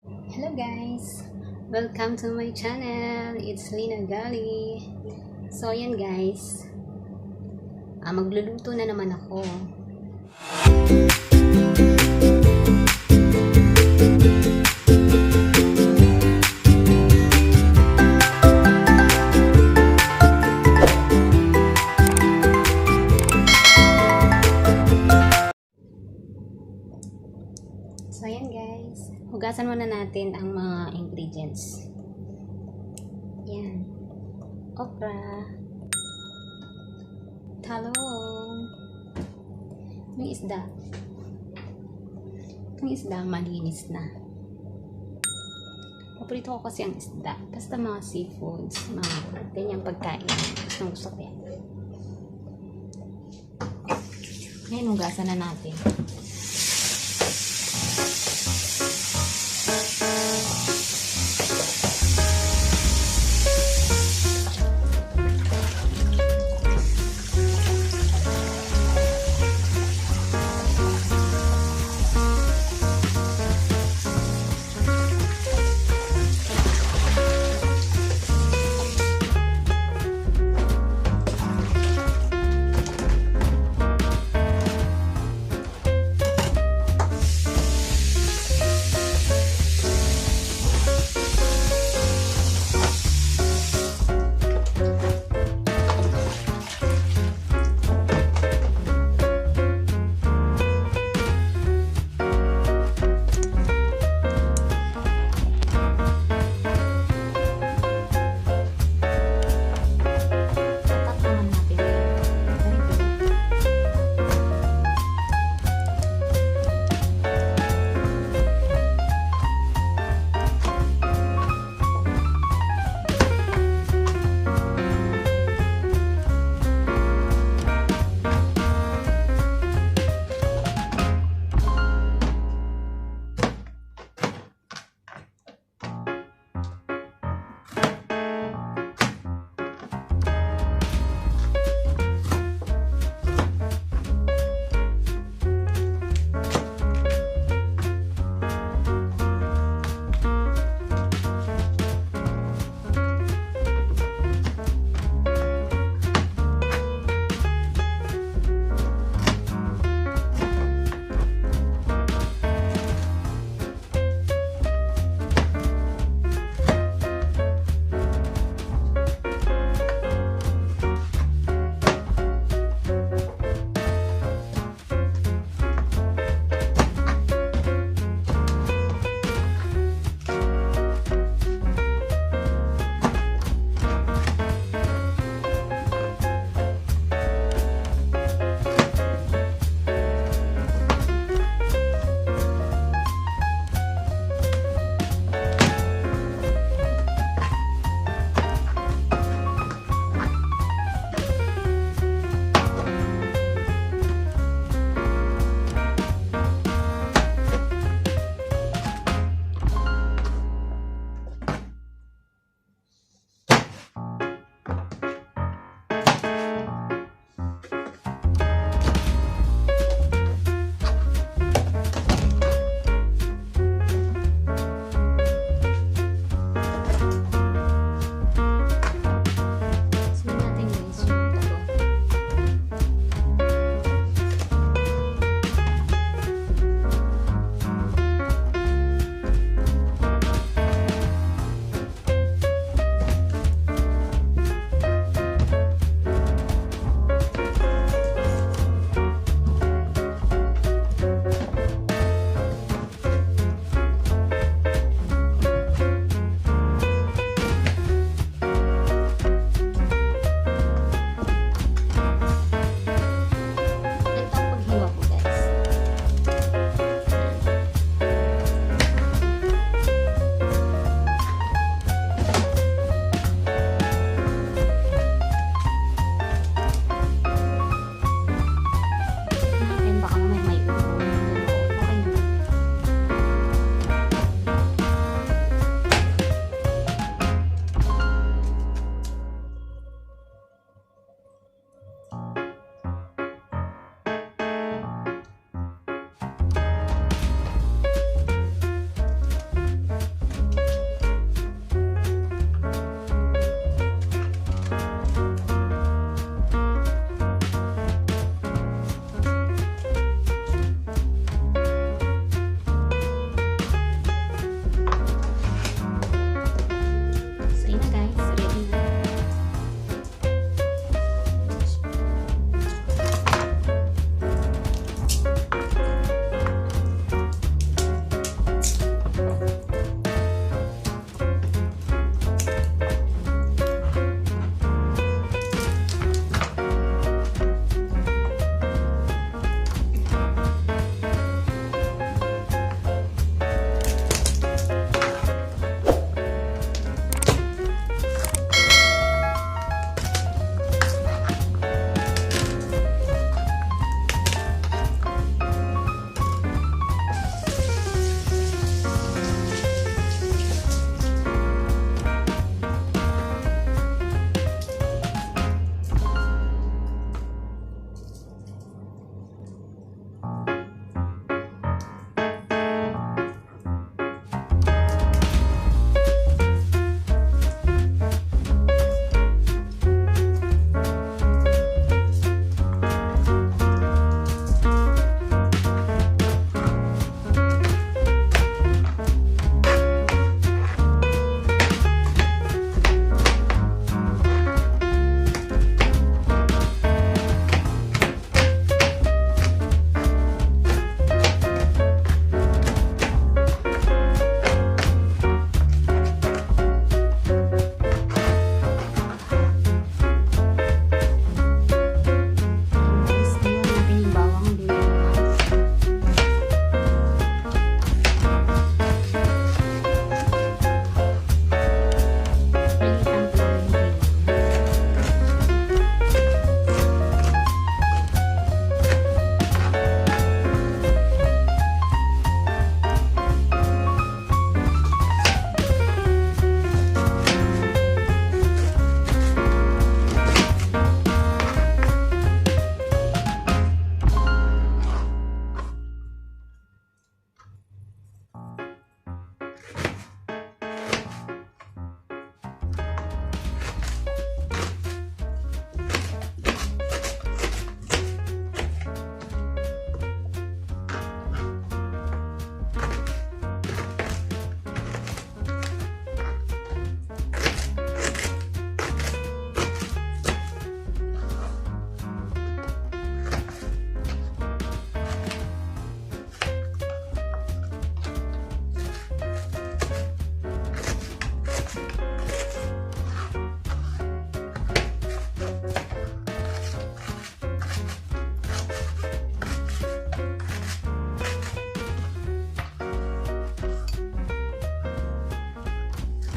Hello guys! Welcome to my channel. It's Lina Gali. So yan guys. Magluluto na naman ako. So yan guys. Hugasan muna natin ang mga ingredients. Yan. Okra. Talong. Yung isda. Yung isda malinis na. Paborito ko kasi ang isda. Basta mga seafoods, mga ganyang pagkain. Gusto ko yan. Ngayon, hugasan na natin.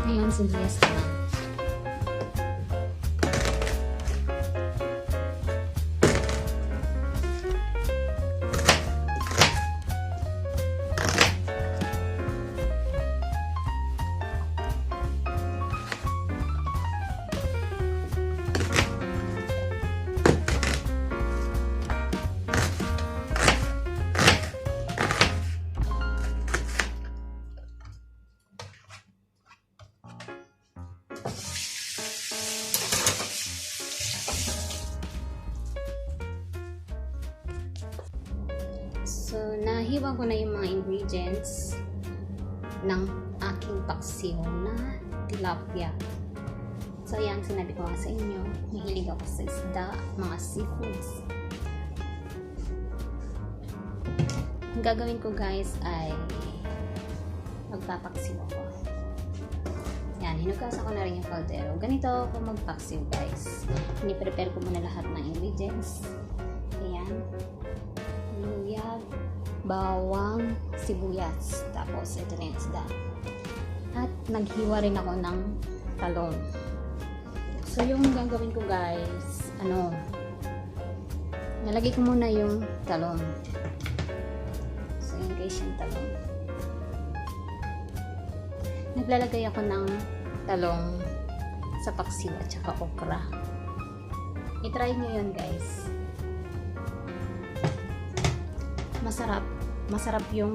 Ngayon, sibuyas naman. So, nahiwa ko na yung mga ingredients ng aking paksiw na tilapia. So, yan, sinabi ko nga sa inyo, mahilig ako sa isda, mga seafoods. Ang gagawin ko guys ay magpapaksiw ako. Yan, hinugasan ko na rin yung kaldero. Ganito ako magpaksiw guys. Prepare ko muna lahat ng ingredients. Ayan. Luya, bawang, sibuyas. Tapos, ito na yung isda. At naghiwa rin ako ng talong. So, yung gagawin ko guys, nalagay ko muna yung talong. So, yun guys yung talong. Naglalagay ako ng talong sa paksiw at saka okra. I-try nyo yun guys. Masarap yung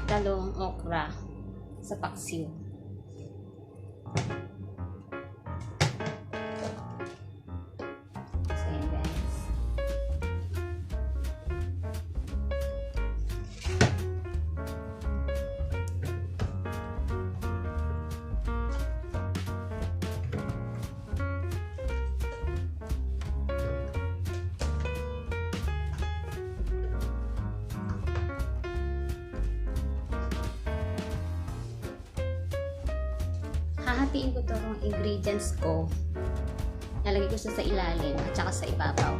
talong okra sa paksiw. So yan guys. Hahatiin ko itong ingredients ko. Lalagay ko siya sa ilalim at saka sa ibabaw.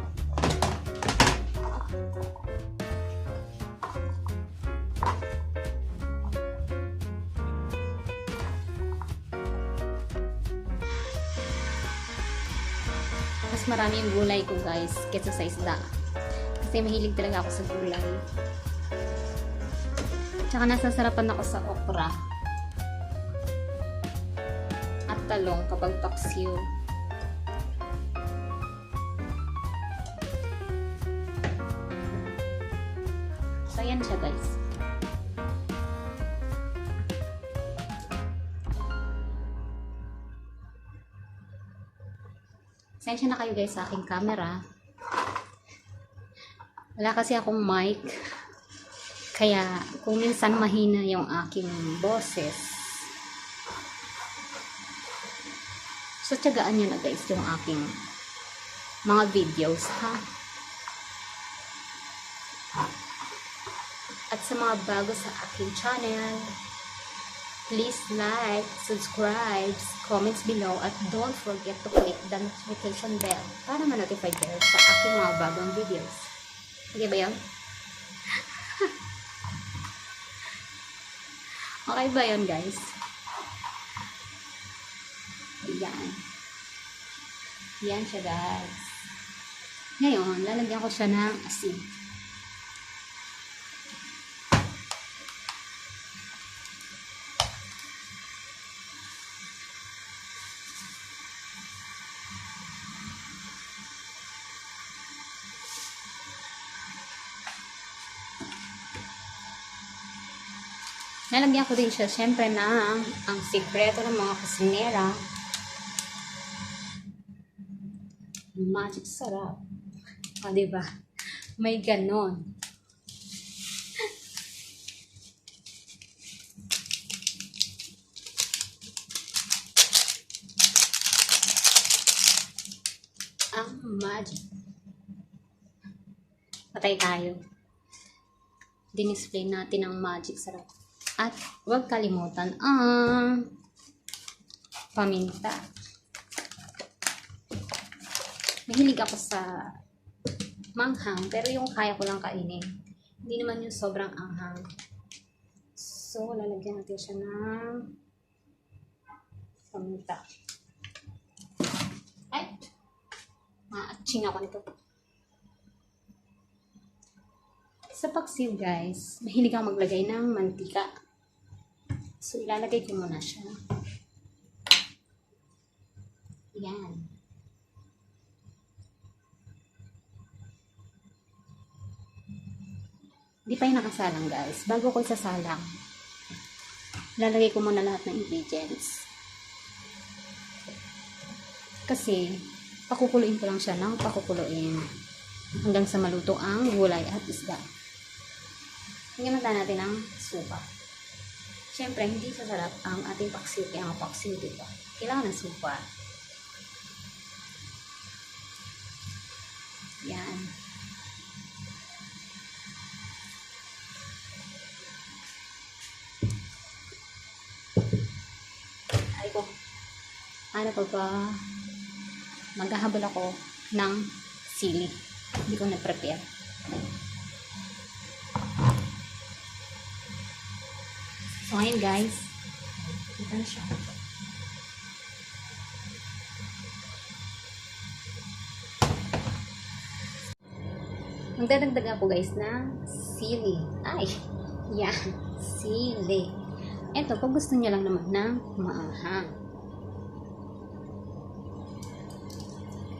Mas marami yung gulay ko guys kaysa sa isda. Kasi mahilig talaga ako sa gulay. Tsaka nasasarapan ako sa okra at talong kapag paksiw. So yan siya guys. Sensya na kayo guys sa aking camera. Wala kasi akong mic. Kaya kung minsan mahina yung aking boses. So tiyagaan nyo na guys yung aking mga videos ha. At sa mga bago sa aking channel, please like, subscribe, comments below, at don't forget to click the notification bell para ma-notify kayo sa aking mga bagong videos. Okay ba yun? Okay ba yun guys? Ayan. Yan siya guys. Ngayon, lalagyan ko siya ng asin. Nalagyan ko din siya syempre na ang sikreto ng mga kusinera. Magic sarap. O, diba? May ganon. Ang magic. Patay tayo. Dinisplay natin ang magic sarap. At huwag kalimutan ang paminta. Mahilig ako sa manghang, pero yung kaya ko lang kainin. Hindi naman yung sobrang anghang. So, So, lalagyan natin siya ng paminta. Ay! Maaching ako nito. Sa paksiw, guys, mahilig ako maglagay ng mantika. So, ilalagay ko muna siya. Yan. Di pa yung nakasalang, guys. Bago ko isasalang, lalagay ko muna lahat ng ingredients. Kasi, pakukuluin ko lang siya ng pakukuluin hanggang sa maluto ang gulay at isda. Hinggan natin ng suka. Siyempre, hindi sasarap ang ating paksiw kaya ang paksiw, diba? Kailangan ng suka. Yan. Ay ko. Ano pa maghahabol ako ng sili. Hindi ko na-prepare. So, ngayon guys, ito na siya. Magdadagdag ako guys ng sili. Ay, yan, sili. Ito, pag gusto niya lang naman ng maanghang.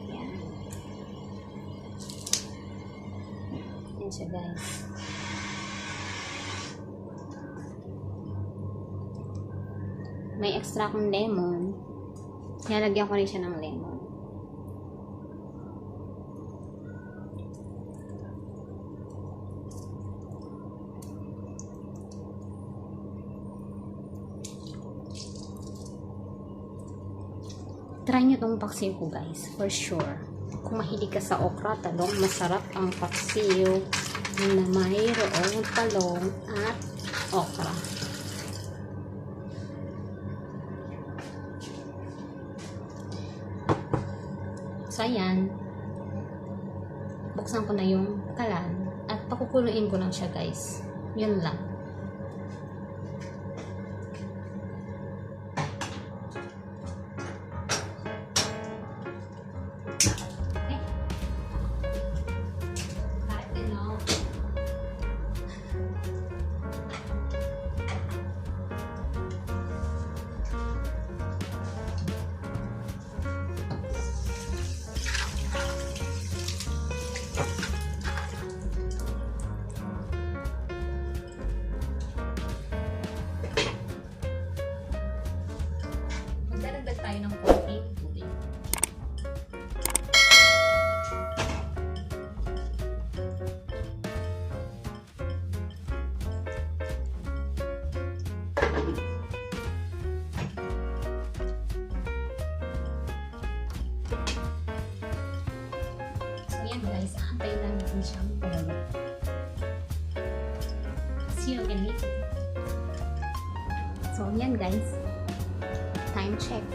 Yan. Yan siya guys. May extra akong lemon. Nilagyan ko rin siya ng lemon. Try nyo tong paksiw ko guys, for sure. Kung mahilig ka sa okra, talong, masarap ang paksiw na mayroong talong at okra. So, ayan. Buksan ko na yung kalan at pakukuluin ko lang siya guys. Yun lang. Magdadagdag tayo ng konting tubig. So yan guys, aantayin lang natin siyang kumulo. See you again later. So yan guys, time check.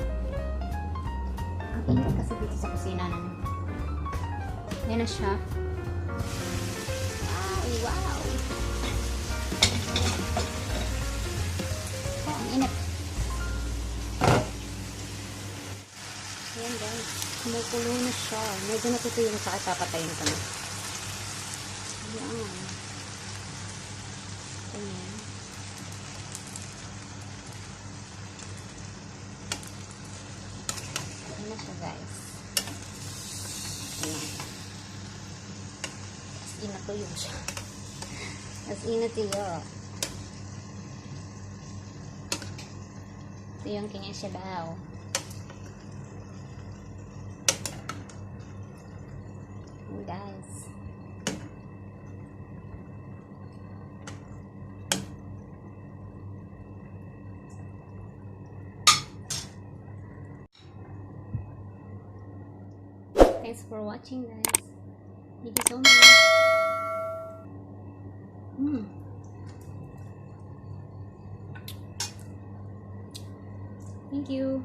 Ang init kasi dito sa kusina na. Yan na siya. Wow, wow. Oh, ang init. Yan guys, kumukulo na siya. Medyo natutuyo na sa papatayin ko na. Yan. Ayan. Ayan na siya guys. Ayan. As in natuyo siya. As in natuyo. Ito yung kanyang sabaw. Ayan guys. Thanks for watching guys. Thank you so much. Thank you.